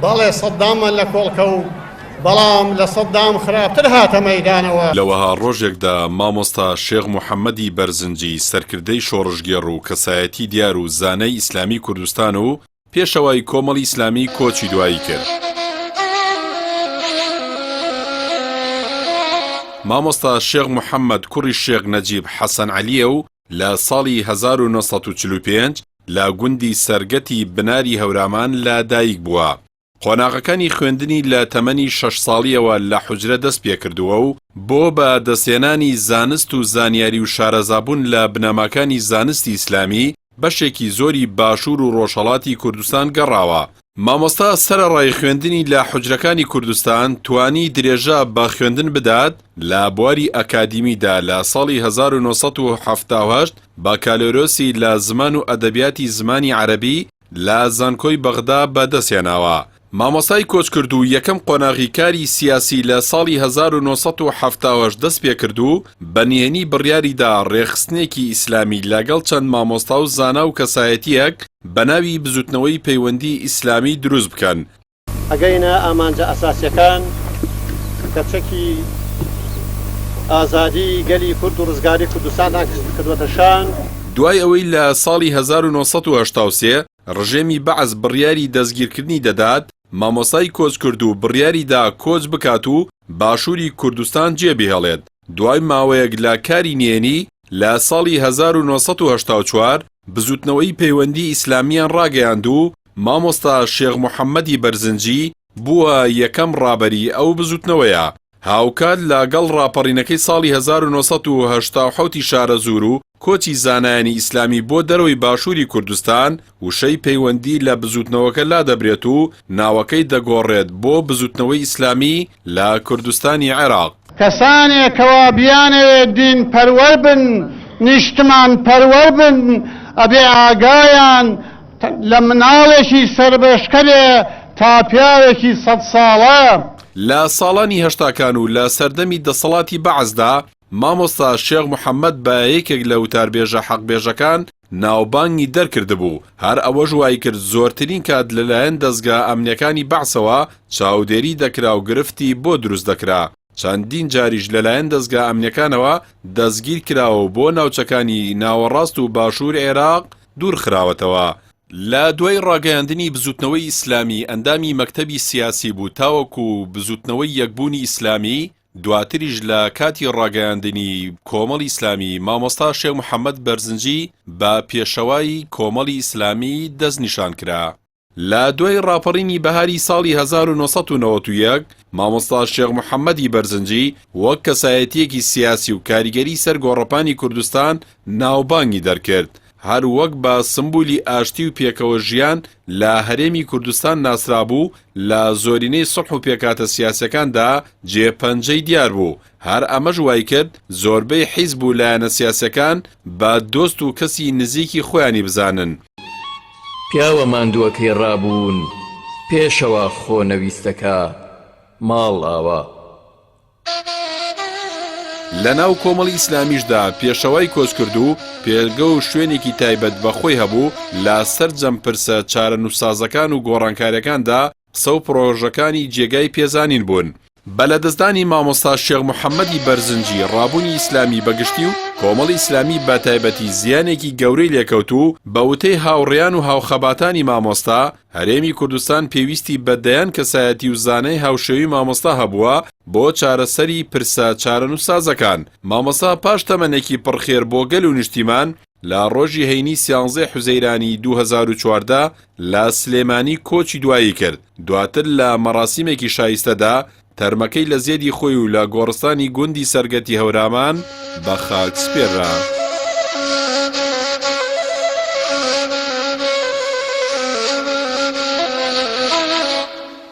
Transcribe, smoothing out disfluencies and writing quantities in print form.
بەڵێ سەدداممان لە کۆڵ کەوت، بەڵام لە سەددام خراپتر هاتە مەیدانەوە. لە وەها ڕۆژێکدا مامۆستا شێخ محەمەدی بەرزنجی سەرکردەی شۆڕشگێڕ و کەسایەتی دیار و زانای ئیسلامی کوردستان و پێشەوای کۆمەڵی ئیسلامی کۆچی دوایی کرد. مامۆستا شێخ محەمەد کوڕی شێخ نەجیب حەسەن عەلییە و لە ساڵی 1945 لە گوندی سەرگەتی بناری هەورامان لە دایک بووە. قۆناغەکانی خوێندنی لە تەمەنی شەش ساڵییەوە لە حوجرە دەست پێکردووە و بۆ بە دەستهێنانی زانست و زانیاری و شارەزابوون لە بنەماکانی زانستی ئیسلامی بەشێکی زۆری باشوور و ڕۆژهەڵاتی کوردستان گەڕاوە. مامۆستا سەرەڕای خوێندنی لە حوجرەکانی کوردستان توانی درێژە بە خوێندن بدات لە بواری ئەکادیمیدا لە ساڵی 1978 بەکالۆرۆسی لە زمان و ئەدەبیاتی زمانی عەرەبی لە زانکۆی بەغدا بەدەستهێناوە. مامۆستای کۆچکردوو یەکەم قۆناغی کاری سیاسی لە ساڵی 1978 دەستپێکرد و بە نهێنی بڕیاریدا ڕێکخستنێکی ئیسلامی لەگەڵ چەند مامۆستا و زانا و کەسایەتییەک بە ناوی بزوتنەوەی پەیوەندی ئیسلامی دروست بکەن. ئەگەینە ئامانجە ئەساسیەکان کە چەکی ئازادی گەلی کورد و ڕزگاری کوردستانتان کردوەتە شان. دوای ئەوەی لە ساڵی 1983 ڕژێمی بەعس بڕیاری دەستگیرکردنی دەدات، مامۆستای کۆچکردوو بڕیاری دا کۆچ بکات و باشووری کوردستان جێبهێڵێت، دوای ماوەیەک لە کاری نهێنی لە ساڵی 1984 بزووتنەوەی پەیوەندی ئیسلامییان ڕاگەیاند و مامۆستا شێخ محەمەدی بەرزنجی بووە یەکەم ڕابەری ئەو بزووتنەوەیە. هاوکات لە گەڵ ڕاپەڕینەکەی ساڵی 1987 ی شارەزوور و کۆچی زانایانی ئیسلامی بۆ دەرەوەی باشووری کوردستان، وشەی پەیوەندی لە بزووتنەوەکە لادەبرێت و ناوەکەی دەگۆڕێت بۆ بزووتنەوەی ئیسلامی لە کوردستانی عێراق. کەسانێک کەوا بیانەوێ دین پەروەر بن، نیشتمان پەروەر بن، ئەبێ ئاگایان لە مناڵێکی سەربەشکە بێ تا پیاوێکی سەدساڵە. لە ساڵانی هەشتاکان و لە سەردەمی دەسەڵاتی بەعسدا، مامۆستا شێخ محەمەد بە یەکێک لە وتاربێژە حەقبێژەکان ناوبانگی دەرکردبوو، هەر ئەوەش وایکرد زۆرترین کات لەلایەن دەزگا ئەمنیەکانی بەعسەوە چاودێری دەکرا و گرفتی بۆ دروست دەکرا، چەندین جاریش لەلایەن دەزگا ئەمنیەکانەوە دەستگیرکراوە و بۆ ناوچەکانی ناوەڕاست و باشوور عێراق دوورخراوەتەوە. لە دوای ڕاگەیاندنی بزوتنەوەی ئیسلامی ئەندامی مەکتەبی سیاسی بوو تاوەکو بزوتنەوەی یەکبوونی ئیسلامی، دواتریش لە کاتی ڕاگەیاندنی کۆمەڵی ئیسلامی مامۆستا شێخ محەمەد بەرزنجی بە پێشەوای کۆمەڵی ئیسلامی دەستنیشان کرا. لە دوای ڕاپەڕینی بەهاری ساڵی 1991 مامۆستا شێخ محەمەدی بەرزنجی وەک کەسایەتییەکی سیاسی و کاریگەری سەر گۆڕەپانی کوردستان ناوبانگی دەرکرد، هەر وەک بە سمبولی ئاشتی و پێکەوە ژیان لە هەرێمی کوردستان ناسرابوو، لە زۆرینەی سوڵح و پێکهاتە سیاسیەکاندا جێ پەنجەی دیار بوو، هەر ئەمەش وایکرد زۆربەی حیزب و لایەنە سیاسیەکان بە دۆست و کەسی نزیکی خۆیانی بزانن. پیاوە ماندووەکەی ڕابوون پێشەوا خۆنەویستەکە ماڵ ئاوا. لە ناو کۆمەڵی ئیسلامیشدا پێشەوای کۆچکردوو پێگە و شوێنێکی تایبەت بە خۆی هەبوو، لە سەرجەم پرسە چارەنووسسازەکان و گۆڕانکاریەکاندا قسە و پڕۆژەکانی جێگای پێزانین بوون. بە لەدەستدانی مامۆستا شێخ محەمەدی بەرزنجی ڕابوونی ئیسلامی بە گشتی و کۆمەڵی ئیسلامی بە تایبەتی زیانێکی گەورەی لێکەوت و بە وتەی هاوڕێیان و هاوخەباتانی مامۆستا هەرێمی کوردستان پێویستی بە دەیان کەسایەتی و زانای هاوشێوەی مامۆستا هەبووە بۆ چارەسەری پرسە چارەنووسسازەکان. مامۆستا پاش تەمەنێکی پڕ خێر بۆ گەل و نیشتیمان، لە ڕۆژی هەینی سیانزەی حوزەیرانی 2014 لە سلێمانی کۆچی دوایی کرد، دواتر لە مەڕاسیمێکی شایستەدا تەرمەکەی لە زێدی خۆی و لە گۆڕستانی گوندی سەرگەتی هەورامان بە خاک سپێررا.